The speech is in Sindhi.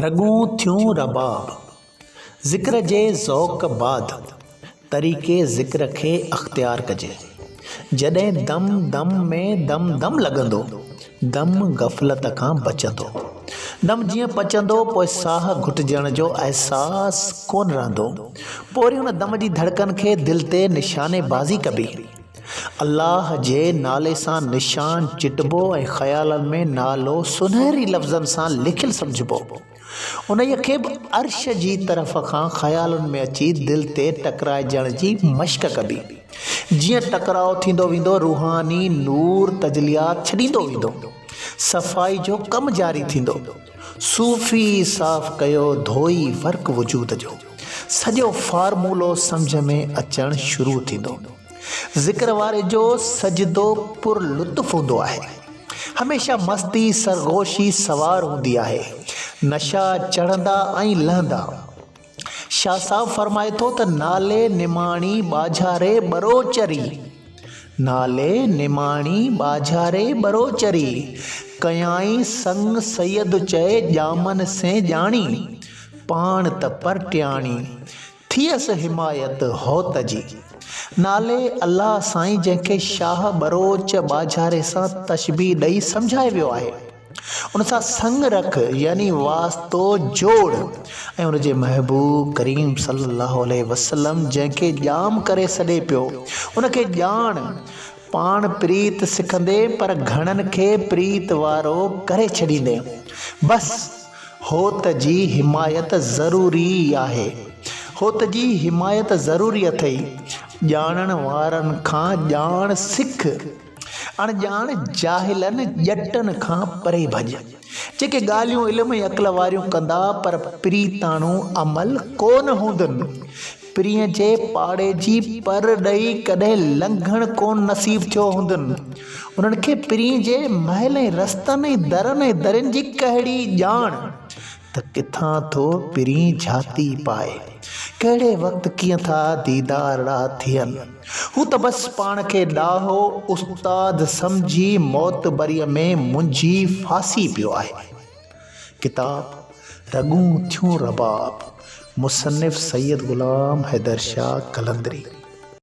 رڳون ٿيون رباب، ذڪر جي ذوق بعد طريقي ذڪر کي اختيار ڪجي. جڏهن دم دم ۾ دم دم لڳندو، دم غفلت کان بچندو. دم جيئن پچندو پوء ساهه گهٽجڻ جو احساس ڪونه رهندو. پوء وري ان دم جي ڌڙڪن کي دل تي نشاني بازي ڪبي. الله جي نالي سان نشان چٽبو ۽ خيالن ۾ نالو سنهري لفظن سان لکيل سمجهبو. انهيء کي به عرش جي طرف کان خيالن ۾ اچي دل تي ٽڪرائجڻ جي مشق ڪبي. جيئن ٽڪراء ٿيندو ويندو روحاني نور تجليات ڇڏيندو ويندو. صفائي جو ڪم جاري ٿيندو. صوفي صاف ڪيو ڌوئي ورق وجود جو. سڄو فارمولو سمجهه ۾ اچڻ شروع ٿيندو. ذڪر واري جو سجدو پر لطف هوندو آهي. هميشه مستي سرگوشي سوار هوندي آهي. نشا چڙهندا ۽ لهندا. شاهه صاحب فرمائي ٿو ته نالي نماڻي ٻاجهاري ٻروچري، نالي نماڻي ٻاجهاري ٻروچري، ڪيائين سڱ سيد چئي ڄامن سين ڄاڻي، پاڻ ته پرٽياڻي، ٿيس حمايت هوت جي. نالي الله سائين جنهن کي شاهه ٻروچ ٻاجهاري سان تشبيهه ڏئي سمجهائي ويو آهي. ان سان سڱ رک يعني واسطو جوڙ ۽ ان جي محبوب ڪريم صلي الله عليه وسلم جنهن کي ڄام ڪري سڏي پيو ان کي ڄاڻ پاڻ پريت سکندين پر گهڻن کي پريت وارو ڪري ڇڏيندين. بس! هوت جي حمايت ضروري آهي. هوت جي حمايت ضروري اٿئي. ڄاڻڻ وارن کان ڄاڻ سک. اڻڄاڻ جاهلن ڄٽن کان پري ڀڄ. جيڪي ڳالهيون علم ۽ عقل واريون ڪندا پر پريتاڻو عمل ڪو نه هوندن. پرينء جي پاڙي جي پر ڏئي ڪڏهن لنگهڻ ڪونه نصيب ٿيو هوندن. انهن کي پرينء جي محل ۽ رستن ۽ درن ۽ درين جي ڪهڙي ڄاڻ ته ڪٿان ٿو پرين جھاتي پائي، ڪهڙي وقت ڪيئن ٿا ديدارڙا ٿين. هو ته بس پاڻ کي ڏاهو استاد سمجهي معتبريء ۾ منجهي ڦاسي پيو آهي. ڪتاب، رڳون ٿيون رباب، مصنف سيد غلام حيدر شاهه قلندري.